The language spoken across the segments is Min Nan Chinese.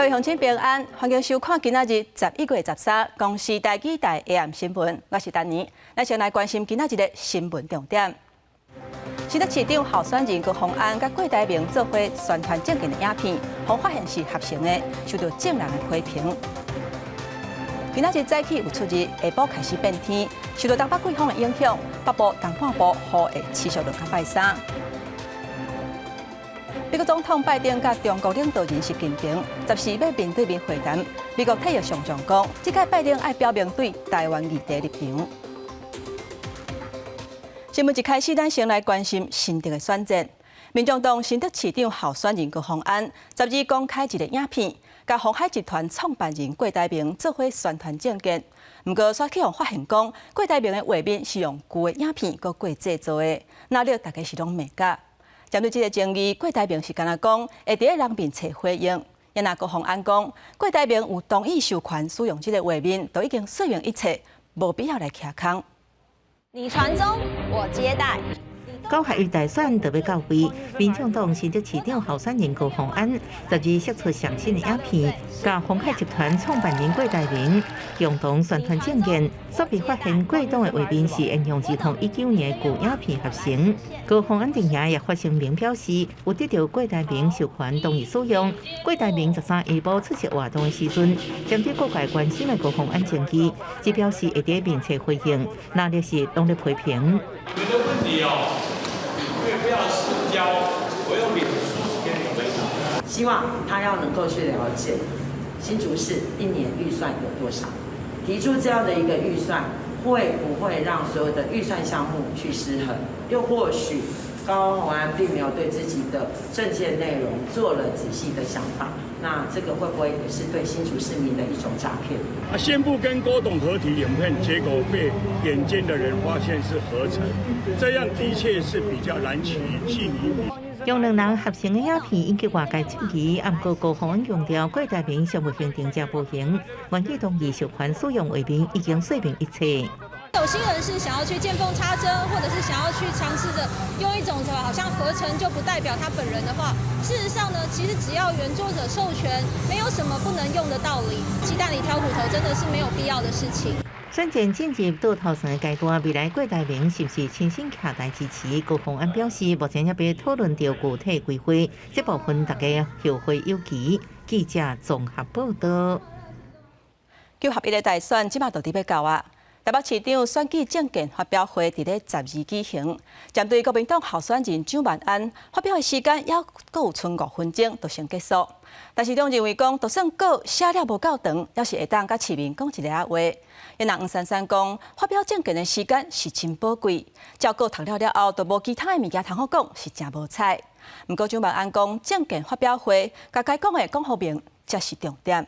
各位鄉親平安，歡迎收看今仔日11月13公視台語台 AM 新聞，我是丹妮。咱先來關心今仔日的新聞重點。新竹市長候選人高虹安佮郭台銘做伙宣傳政見的影片，予發現是合成的，受到眾人的批評。今仔日早起有出日，下晡開始變天，受到東北季風的影響，北部、東半部雨會持續落到拜三。美國總統拜登佮中國領導人習近平14欲面對面會談。美國體育上將講，這屆拜登愛表明對台灣議題立場。新聞一開始，咱先來關心新竹的選戰。民眾黨新竹市長候選人高虹安12公開一個影片，佮鴻海集團創辦人郭台銘做伙宣傳政見。毋過，煞去予發現講，郭台銘的畫面是用舊的影片閣過製作的，那了大家是攏罵假。針對這個爭議，郭台銘是干焦講會佇咧人面前回應。也若高虹安講，郭台銘有同意授權使用這個畫面，都已經說明一切，無必要來徛空。你傳宗，我接待。 9合1大選就欲到位，民眾黨新竹市長候選人高虹安12釋出上新的影片，佮鴻海集團創辦人郭台銘共同宣傳政見，煞被發現郭董的畫面是沿用2019年舊影片合成。高虹安陣營也發聲明表示，有得到郭台銘授權同意使用。郭台銘13下晡出席活動的時陣，針對各界關心的高虹安爭議，只表示會佇面冊回應，那就是攏咧批評。你的問題哦，因為不要私交，我用臉書給你回答。希望他要能夠去了解新竹市一年預算有多少，提出這樣的一個預算，會不會讓所有的預算項目去失衡？又或許高虹安並沒有對自己的政見內容做了仔細的想法，那這個會不會也是對新竹市民的一種詐騙？啊，宣布跟郭董合體影片，結果被眼尖的人發現是合成，這樣的確是比較難取信於民。用兩人合成的影片引起外界質疑，毋過高虹安強調郭台銘尚未形成這模型，願意同意授權使用畫面已經說明一切。有心人士想要去見縫插針，或者是想要去嘗試着用一種什麼好像合成就不代表他本人的話，事實上呢，其實只要原作者授權，沒有什麼不能用的道理。雞蛋裡挑骨頭真的是沒有必要的事情。選戰進入倒頭算的階段，未來郭台銘是毋是親身徛台支持？高虹安表示，目前猶未討論著具體規劃，這部分大家後會有期。記者綜合報道。9合1的大選，這馬就佇欲到啊！台北市長選舉政見發表會佇咧12舉行，針對國民黨候選人蔣萬安發表的時間猶閣有賰5分鐘就先結束。但是黨認為講，就算稿寫了無夠長，猶是會當佮市民講一下話。也若黃珊珊講，發表政見的時間是真寶貴，照稿讀了了後，就無其他的物件通好講，是誠無彩。毋過蔣萬安講，政見發表會，共該講的講予明，才是重點。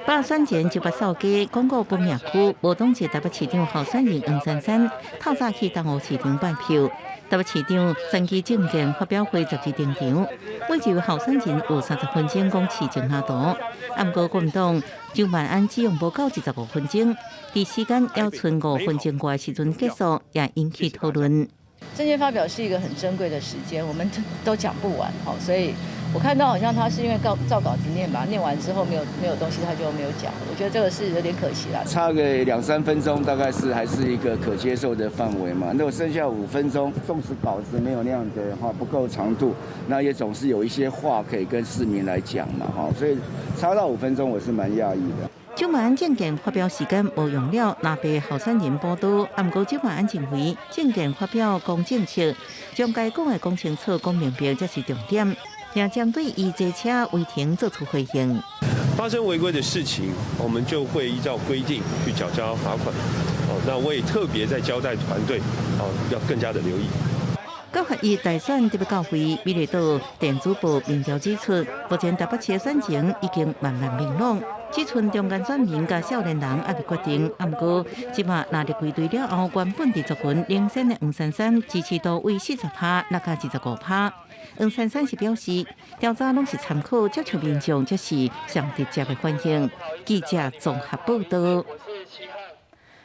罷選前就捌掃街，廣告本命區，無黨籍台北市長候選人黃珊珊透早去東湖市場拜票。台北市長選舉政見發表會12登場，每一位候選人有30分鐘講市政藍圖。毋過國民黨蔣萬安只用無夠25分鐘，佇時間猶賰5分鐘外時陣結束，也引起討論。政見發表是一個很珍貴的時間，我們都講不完，所以我看到好像他是因為照照稿子念吧，念完之後沒有東西，他就沒有講。我覺得這個是有點可惜啦。差個兩三分鐘，大概是還是一個可接受的範圍嘛。那我剩下5分鐘，縱使稿子沒有那樣的話不夠長度，那也總是有一些話可以跟市民來講嘛，哈。所以差到五分鐘，我是蠻訝異的。蔣萬安政見發表時間無用了，藍白候選人補刀。毋過蔣萬安認為政見發表講政策，將該講的講清楚、講明白，才是重點。也針對伊坐車違停做出回應。發生違規的事情，我們就會依照規定去繳交罰款。哦，那我也特別在交代團隊，哦，要更加的留意。9合1大選特別到會，美麗島電子報民調指出，目前台北市的選情已經慢慢明朗，只賰中間選民佮少年人猶未決定。毋過，這馬納入歸隊了後，原本佇族群領先的黃珊珊支持度為40趴，落到25趴。黃珊珊是表示，調查攏是參考，接觸民眾才是上直接的反應。記者綜合報道。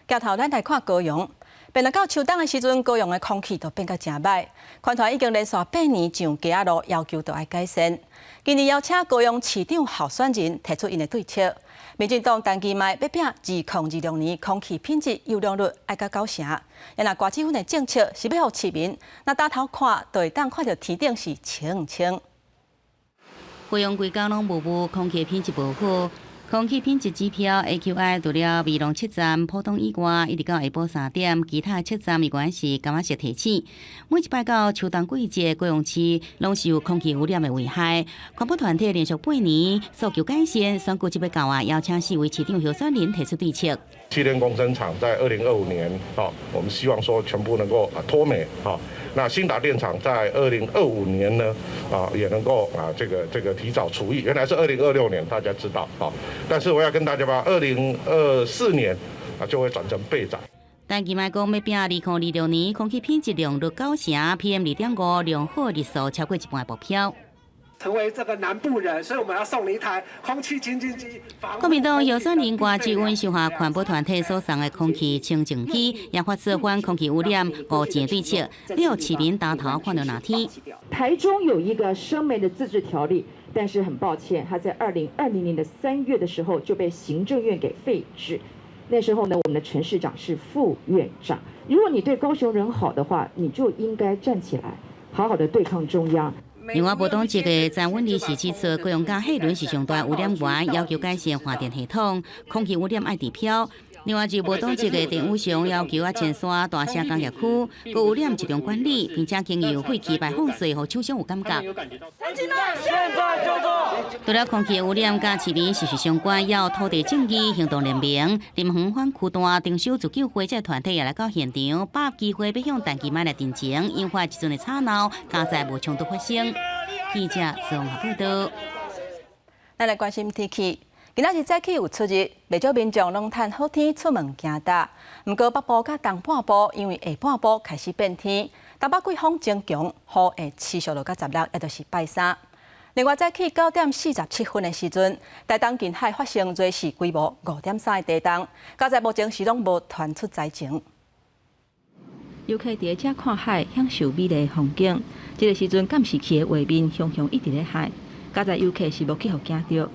鏡頭咱來看高雄。變到秋冬的時陣，高雄的空氣就變甲誠䆀。環團已經連續8年上街仔路，要求著愛改善。今年邀請高雄市長候選人提出𪜶的對策。民進黨陳其邁欲拚2026年空氣品質優良率愛到9成。若郭志芬的政策是欲予市民，若擔頭看，就會當看著天頂是青青。高雄規工攏霧霧，空氣品質無好。空氣品質指標 AQI 除了美濃測站、埔東以外，一直到下晡3點，其他的測站依然是柑仔色提醒。每一擺到秋冬季節，高雄市攏是有空氣污染的危害。環保團體連續8年訴求改善，選舉這欲到啊，邀請四位市長候選人提出對策。氣電共生廠在2025年，我們希望說全部能夠脫煤，那興達電廠在2025年呢，也能夠這個提早除役，原來是2026年，大家知道，但是我要跟大家講，2024年就會轉成備載。陳其邁講，欲拚2026年空氣品質良率9成，PM 2.5良好日數超過一半目標。成為這個南部人，所以我們要送你一台空氣清淨機。國民黨候選人郭志溫收下環保團體所送的空氣清淨機，也發出反空氣污染五項對策，予市民擔頭看著藍天。台中有一個生煤的自治條例，但是很抱歉，它在2020年的3月的時候就被行政院給廢止。那時候呢，我們的陳市長是副院長。如果你對高雄人好的話，你就應該站起來，好好的對抗中央。另外，無黨籍的詹穩理是指出，高雄港貨輪是上大污染源，要求改善發電系統，空氣污染愛治標。另外，就無黨籍的鄭宇翔要求啊，前山大社工業區高污染集中管理，並且經由廢氣排放稅，予廠商有感覺。現在就做。除了空氣污染，佮市民息息相關，有土地正義行動聯盟、林園反區段徵收自救會這團體也來到現場，把握機會欲向陳其邁來陳情，引發一陣的吵鬧，佳哉無衝突發生。記者綜合報道。咱來關心天氣。今仔日早起有出日，袂少民眾攏趁好天出門行踏。毋過北部佮東半部，因為下半晡開始變天，東北季風增強，雨會持續落到16，也就是拜三。另外，早起9點47分的時陣，台東近海發生芮氏規模5.3的地動，佳哉目前是攏無傳出災情。遊客佇遮看海，享受美麗風景。這個時陣監視器的畫面雄雄一直咧海，佳哉遊客是無去予驚著。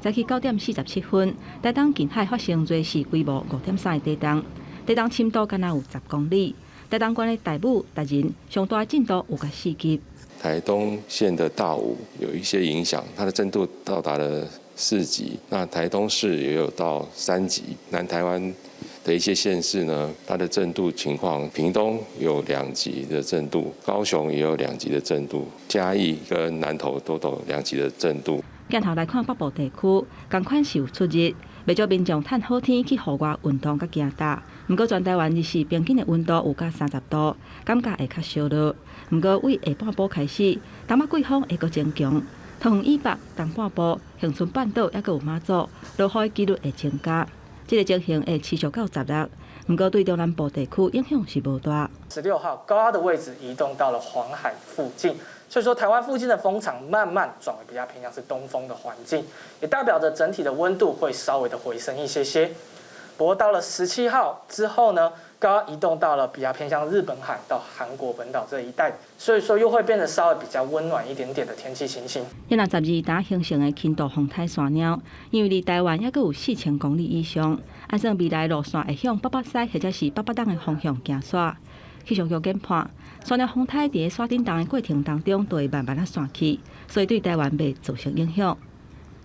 早起9點47分，台東近海發生芮氏規模5.3的地動，地動深度敢若有10公里。台東縣的大武、達仁上大震度有共4級。台東縣的大武有一些影響，它的震度到達了4級。那台東市也有到3級。南台灣的一些縣市呢，它的震度情況，屏東有2級的震度，高雄也有兩級的震度，嘉義跟南投都有2級的震度。鏡頭來看北部地區，仝款是有出日，袂少民眾趁好天去戶外運動佮行踏。毋過全台灣日時平均的溫度有到30度，感覺會較燒熱。毋過對下半晡開始，東北季風會閣增強，桃園以北、東半部、恆春半島猶閣有馬祖，落雨的幾率會增加。這個情形會持續到16，毋過對中南部地區影響是無大。 16號高壓的位置移動到了黃海附近，所以說台灣附近的風場慢慢轉為比較偏向是東風的環境，也代表着整體的溫度會稍微的回升一些些。不過到了17號之後呢，高壓移動到了比較偏向日本海到韓國本島這一帶，所以說又會變得稍微比較溫暖一點點的天氣情形。今仔12當形成的輕度風颱山貓，因為離台灣猶閣有4000公里以上，按算未來路線會向北北西或者是北北東的方向行徙。氣象局研判，山貓風颱佇咧徙振動的過程當中，就會慢慢仔散去，所以對台灣袂造成影響。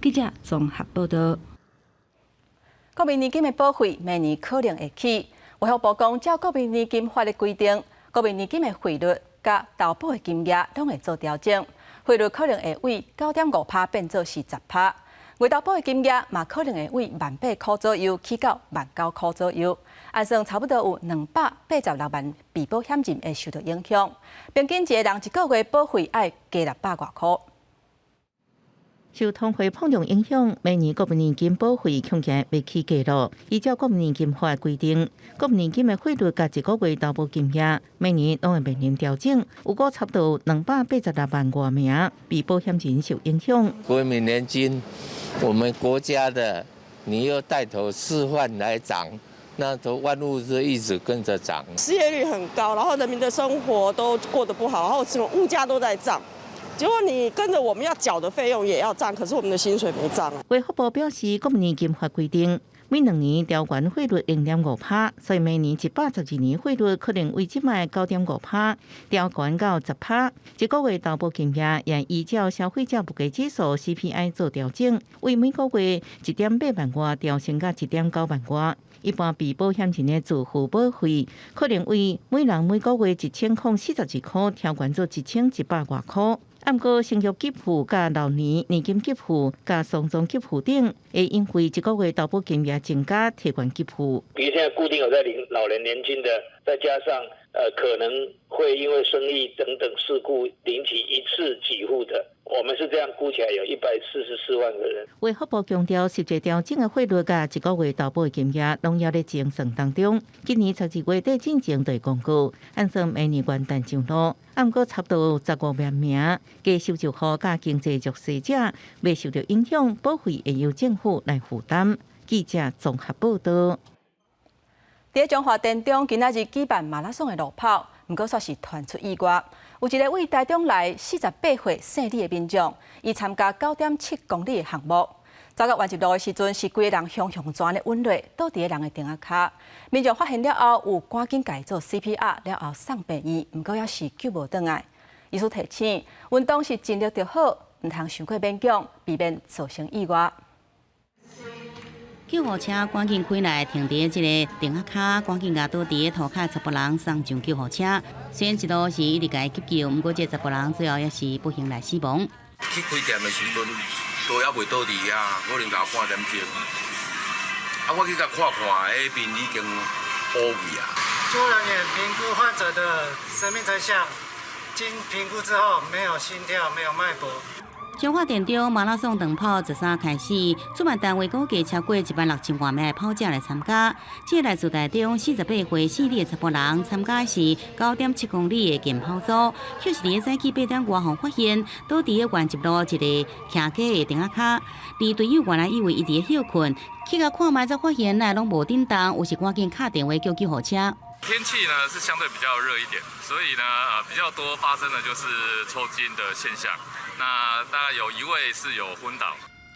記者綜合報道。國民年金的保費明年可能會起。衛福部講，照國民年金法的規定，國民年金的費率佮投保的金額攏會做調整，費率可能會對9.5趴變做是10趴。月投保的金額嘛可能會對18,000箍左右起到19,000箍左右，按算差不多有286萬被保險人會受到影響。平均一个人一個月保費愛加600外箍。受通貨膨脹影響，明年國民年金保費恐驚欲起價囉。依照國民年金法規定，國民年金的費率佮一個月投保金額，每年攏會面臨調整。有過差不多286萬外名被保險人受影響。國民年金，我們國家的，你又帶頭示範來漲，那都萬物是一直跟着漲。失業率很高，然後人民的生活都過得不好，然後什麼物價都在漲。結果你跟着我們要繳的費用也要漲，可是我們的薪水沒漲。衛福部表示，國民年金法規定，每2年調懸匯率0.5趴，所以明年112年匯率可能為這擺9.5趴調懸到10趴。一個月投保金額也依照消費者物價指數 CPI 做調整，為每個月1.8萬外調升到1.9萬外。一般被保險人的自付保費，可能為每人每個月1042塊調懸做1100外塊。毋過，生育給付佮老年年金給付佮喪葬給付等，會因為一個月投保金額增加，提懸給付。比如現在固定有在領老人年金的，再加上可能會因為生育等等事故領取一次給付的，我們是這樣估起來有144萬個人。衛福部強調，實際調整的匯率佮一個月投保的金額，攏猶咧精算當中。今年12月底進前就會公告，按算明年元旦上路。毋過差不多15萬名低收入戶佮經濟弱勢者袂受著影響，保費會由政府來負擔。記者綜合報道。佇彰化田中，今仔日舉辦馬拉松的路跑，毋過煞是傳出意外。有一个位台中來48歲姓李的民眾，伊參加9.7公里的項目，走到彎一路的時陣，是規个人雄雄跩咧穩落，倒佇咧人的亭仔跤。民眾發現了後，有趕緊共伊做 CPR，了後送病院，毋過猶是救無轉來。醫師提醒，運動是盡力就好，毋通傷過勉強，避免造成意外。救護車趕緊開來，停佇這个亭仔跤，趕緊共倒佇塗跤查埔人送上救護車。雖然一路是一直共伊急救，毋過這查埔人最後也是不幸來死亡。去開店的時陣，都猶未倒佇遐，可能到半點鐘。啊，我去共看看，彼邊已經烏去啊。救護人員評估患者的生命徵象，經評估之後，沒有心跳，沒有脈搏。彰化田中馬拉松長跑13開始，主辦單位估計超過1萬6千外名的跑者來參加。這個來自台中48歲姓李的查埔人參加的是9.7公里的健跑組，卻是佇早起8點外予發現，倒佇個原集路一个徛街的亭仔跤。而隊友原來以為伊佇咧歇睏，去共看覓才發現哪會攏無振動，有時趕緊敲電話叫救護車。天氣呢是相對比較熱一點，所以呢，比較多發生的就是抽筋的現象。那大概有一位是有昏倒。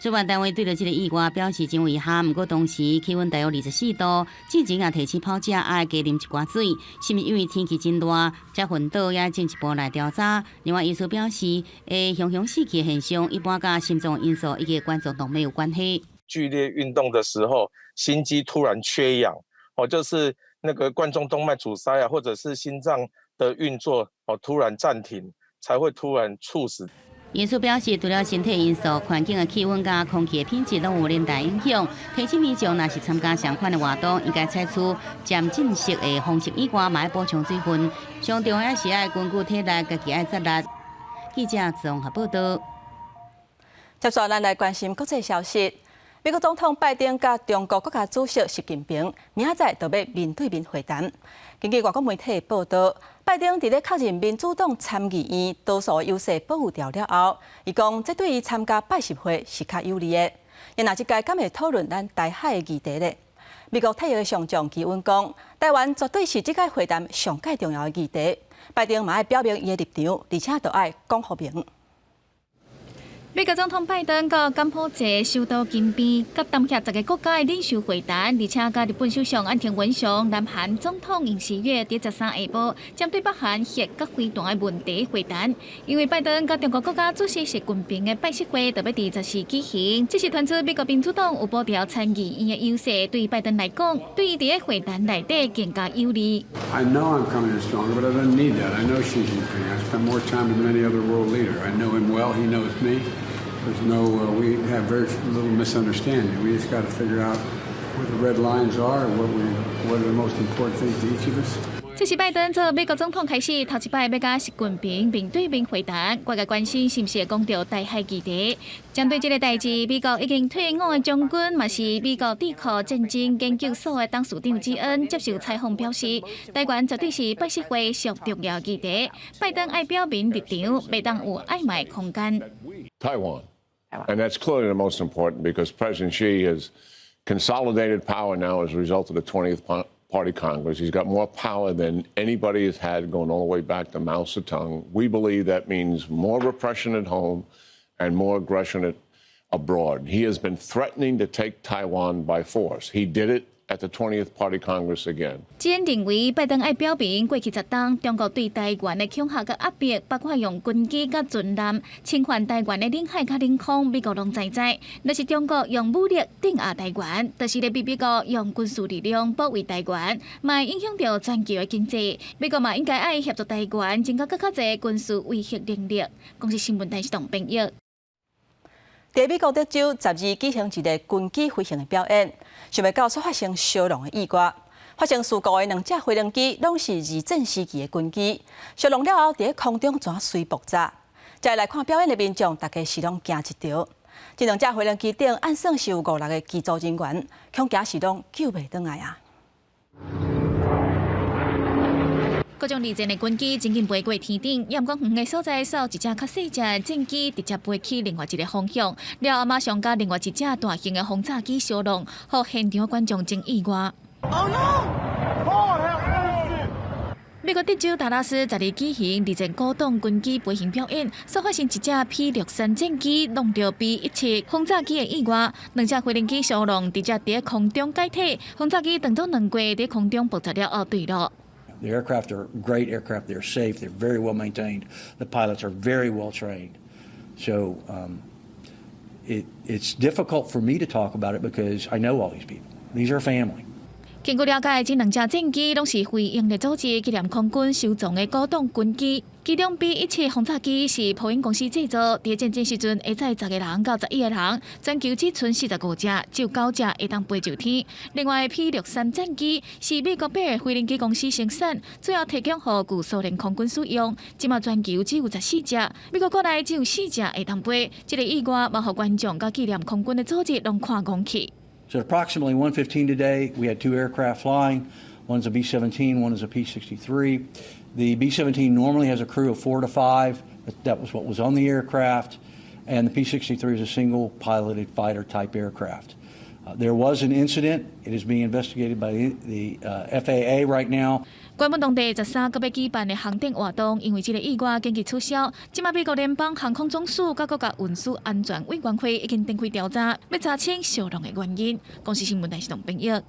主辦單位對著這个意外表示真遺憾，毋過當時氣溫大約24度，之前也提醒跑者愛加啉一寡水，是毋是因為天氣真熱才昏倒，也進一步來調查。另外，醫師表示，會雄雄死去的現象，一般佮心臟因素以及冠狀動脈有關係。劇烈運動的時候，心肌突然缺氧，哦，就是那個冠狀動脈阻塞啊，或者是心臟的運作哦突然暫停，才會突然猝死。醫師表示，除了身體因素、環境的氣溫佮空氣的品質攏有連帶影響。提醒民眾，若是參加相款的活動，應該採取漸進式的方式以外，嘛愛補充水分。上重要是愛根據體力，家己愛節力。記者綜合報道。接下來，咱來關心國際消息。美國總統拜登佮中國國家主席習近平明仔載就欲面對面會談。根據外國媒體報道，拜登佇咧確認民主黨參議院多數優勢保有牢了後，伊講這對伊參加拜習會是較有利的。若這屆敢會討論咱台海的議題咧？美國退役的上將基恩講，台灣絕對是這屆會談上蓋重要的議題。拜登嘛愛表明伊的立場，而且著愛講予明。美國總統拜登到柬埔寨首都金邊，佮東協10个國家的領袖會談，而且佮日本首相岸田文雄、南韓總統尹錫悅佇13下晡，針對北韓核佮飛彈的問題會談。因為拜登佮中國國家主席習近平的拜習會著欲佇14舉行，這是傳出美國民主黨有保牢參議院的優勢，對拜登來講，對伊佇會談內底更加有利。 I know I'm coming in stronger, but I don't need that. I know Xi Jinping. I spend more time with than any other world leader. I know him well. He knows me. There's no, we have very little misunderstanding. We just got to figure out where the red lines are, what are the most important things to each of us. 這是拜登做美國總統開始頭一擺欲佮習近平面對面會談，外界關心是毋是會講著台海議題。針對這个代誌，美國已經退伍的將軍，嘛是美國智庫戰爭研究所的董事長基恩接受採訪表示，台灣絕對是拜習會上重要議題。拜登愛表明立場，袂當有曖昧空間。 Taiwan. And that's clearly the most important because President Xi has Consolidated power now as a result of the 20th Party Congress. He's got more power than anybody has had going all the way back to Mao Zedong. We believe that means more repression at home and more aggression abroad. He has been threatening to take Taiwan by force. He did it at the 20th Party Congress again. 智恩認為，拜登愛表明過去10冬中國對台灣的恐嚇佮壓迫，包括用軍機佮船艦侵犯台灣的領海佮領空，美國攏知知。若是中國用武力鎮壓台灣，就是咧逼美國用軍事力量保衛台灣，嘛會影響著全球的經濟。美國嘛應該愛協助台灣增加閣較濟軍事威嚇能力。公視新聞台是董編譯。佇美國德州十二舉行一個軍機飛行的表演，想袂到煞發生燒熔的意外。發生事故的兩架飛行機攏是二戰時期的軍機，燒熔了後，佇咧空中怎隨爆炸？再來看表演的民眾，大家是攏驚一趒。這兩架飛行機頂按算是有五六個機組人員，恐驚是攏救袂轉來啊！各種二戰的軍機真緊飛過天頂，猶毋過遠的所在，煞有一隻較細隻的戰機直接飛去另外一個方向，了後馬上佮另外一隻大型的轟炸機相撞，予現場觀眾真意外。 Oh no! 美國德州達拉斯十二舉行二戰古董軍機飛行表演，煞發生一隻 P-63戰機撞著 B-17轟炸機的意外，兩隻飛行機相撞，直接佇空中解體，轟炸機當作兩過佇空中爆炸了後墜落。 The aircraft are great aircraft. They're safe. They're very well maintained. The pilots are very well trained. So it's difficult for me to talk about it because I know all these people. These are family. 根據了解，這兩架戰機攏是非營利組織紀念空軍收藏的古董軍機，其中 B-17轟炸機是波音公司製造，佇戰爭時陣會載10個人到11個人，全球只賰45隻，只有九隻會當飛上天。另外，P-63戰機是美國貝爾飛行機公司生產，主要提供予舊蘇聯空軍使用。這馬全球只有14隻，美國國內只有四隻會當飛。這個意外，嘛予觀眾佮紀念空軍的組織攏看戇去。 So approximately 1:15 today, we had two aircraft flying. One's a B-17, one is a P-63. The B-17 normally has a crew of four to five. That was what was on the aircraft. And the P-63 is a single piloted fighter type aircraft. There was an incident. It is being investigated by the FAA right now. 原本當地13閣欲舉辦的航展活動，因為這个意外緊急取消。這馬美國聯邦航空總署佮國家運輸安全委員會已經展開調查，欲查清燒熔的原因。公視新聞台是董編譯。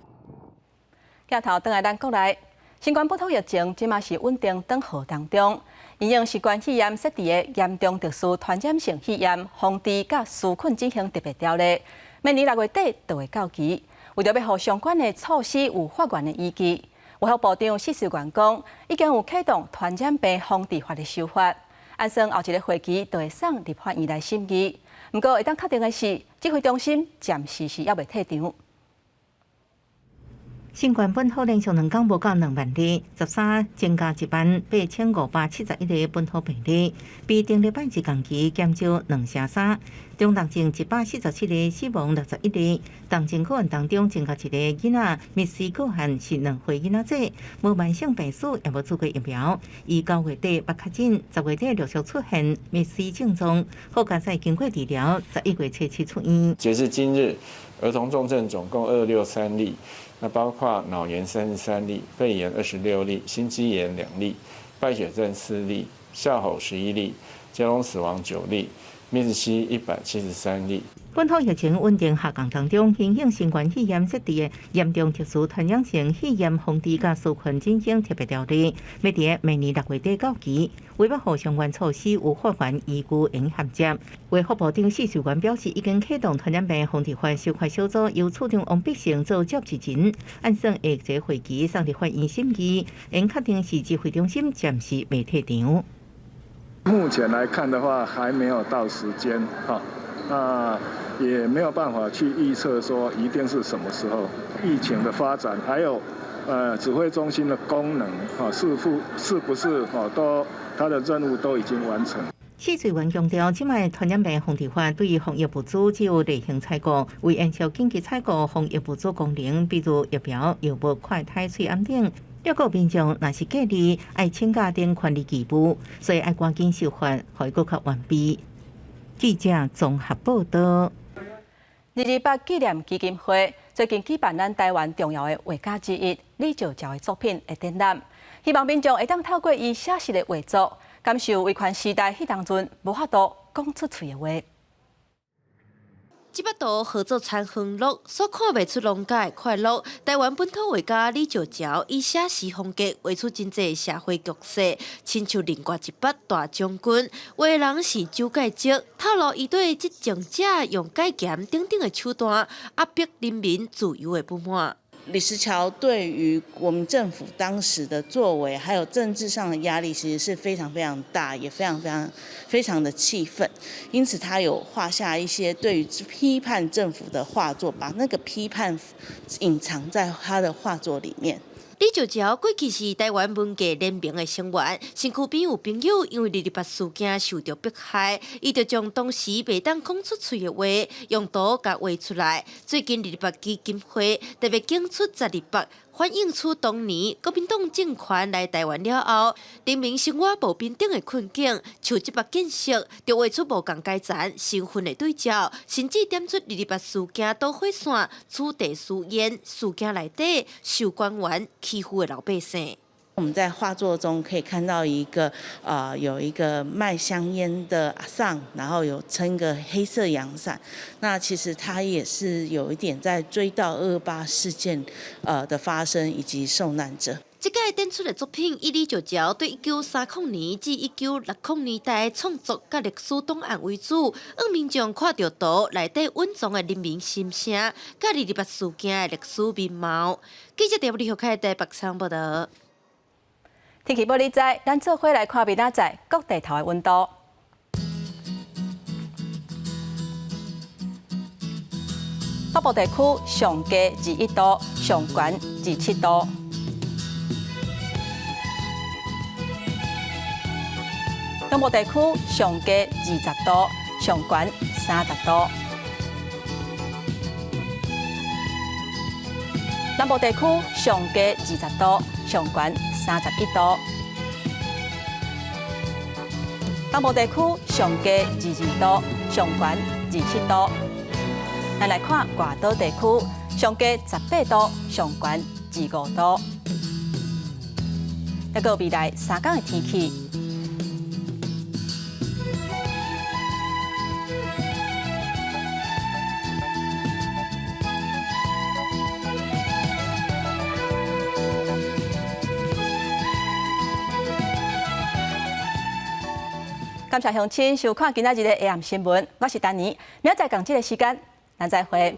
鏡頭轉來咱國內，新冠本土疫情這馬是穩定轉好當中。因應新冠肺炎設置的嚴重特殊傳染性肺炎防治佮紓困振興特別條例，明年6月底就會到期。為著欲予相關的措施有法源的依據，衛福部長釋隨元講，已經有啟動傳染病防治法的修法，按算後一个會期就會送立法院來審議。毋過會當確定的是，指揮中心暫時是猶未退場。新冠本土連續兩工無到2萬例，13增加18,571個本土病例，比頂禮拜一同期減少2成3。中重症147個，死亡61例。重症個案當中增加一個囡仔，密西哥縣是2歲囡仔仔，無慢性病史，也無注過疫苗。伊9月底捌確診，10月底陸續出現瀕死症狀，好佳哉經過治療，11月初7出院。截至今日，兒童重症總共263例。那包括腦炎33例、肺炎26例、心肌炎2例、敗血症4例、哮吼11例、交通死亡9例、MIS-C 173例。本土疫情穩定下降當中，因應新冠肺炎設置的嚴重特殊傳染性肺炎防治佮紓困振興特別條例，欲佇明年6月底到期，為欲予相關措施有法源依據會銜接。衛福部長釋隨元表示，已經啟動傳染病防治法修法小組，由處長王必勝做召集人，按算下一個會期送立法院審議，會確定是指揮中心暫時未退場。目前來看的話，還沒有到時間，哈，那也沒有辦法去預測說一定是什麼時候。疫情的發展，還有指揮中心的功能，哈，是否是不是哈都它的任務都已經完成。釋隨元強調，這擺傳染病防治法對於防疫物資只有例行採購，為延續緊急採購防疫物資功能，比如疫苗、藥物、快篩、喙罨等。抑閣民眾若是隔離，愛請假等權利義務，所以愛趕緊修法，予伊閣較完備。記者綜合報道。228紀念基金會。最近舉辦咱台灣重要的畫家之一李石樵的作品的展覽，希望民眾會當透過伊寫實的畫作，感受威權時代彼當陣無法度講出喙的話。這幅圖號做田園樂，所看袂出農家的快樂。台灣本土畫家李石樵以寫實風格畫出真濟社會局勢，親像另外一筆大將軍。畫人是蔣介石，透露伊對執政者用戒嚴等等的手段壓迫人民自由的不滿。李石樵對於國民政府當時的作為，還有政治上的壓力，其實是非常非常大，也非常非常非常的氣憤。因此，他有畫下一些對於批判政府的畫作，把那個批判隱藏在他的畫作裡面。李石樵過去是台灣文藝聯盟的成員，身軀邊有朋友因為228事件受著迫害，伊就將當時袂當講出喙的話，用圖共畫出來。最近228基金會特別展出12幅，反映出當年國民黨政權來台灣了後，人民生活無平等的困境。像這幅景色，就畫出無仝階層身份的對照，甚至點出228事件導火線、取締私煙事件內底受官員欺負的老百姓。我們在畫作中可以看到一個，有一個賣香菸的阿桑，然後有撐個黑色陽傘。那其實他也是有一點在追悼228事件，的發生以及受難者。這屆展出的作品以李石樵對1930年至1960年代創作佮歷史檔案為主，讓民眾看著圖內底蘊藏的人民心聲，佮228事件的歷史面貌。記者陳立學台北採訪報導。天氣報你知，咱做伙來看明仔載各地頭的溫度。北部地區上低21度，上懸27度。中部地區上低20度，上懸30度。南部地區上低20度，上懸31度。東部地區上低22度，上懸27度。咱來看外島地區，上低18度，上懸25度。還閣有未來3天的天氣。感謝鄉親收看今仔日的 AM 新聞，我是丹妮，明仔載仝這个時間，咱再會。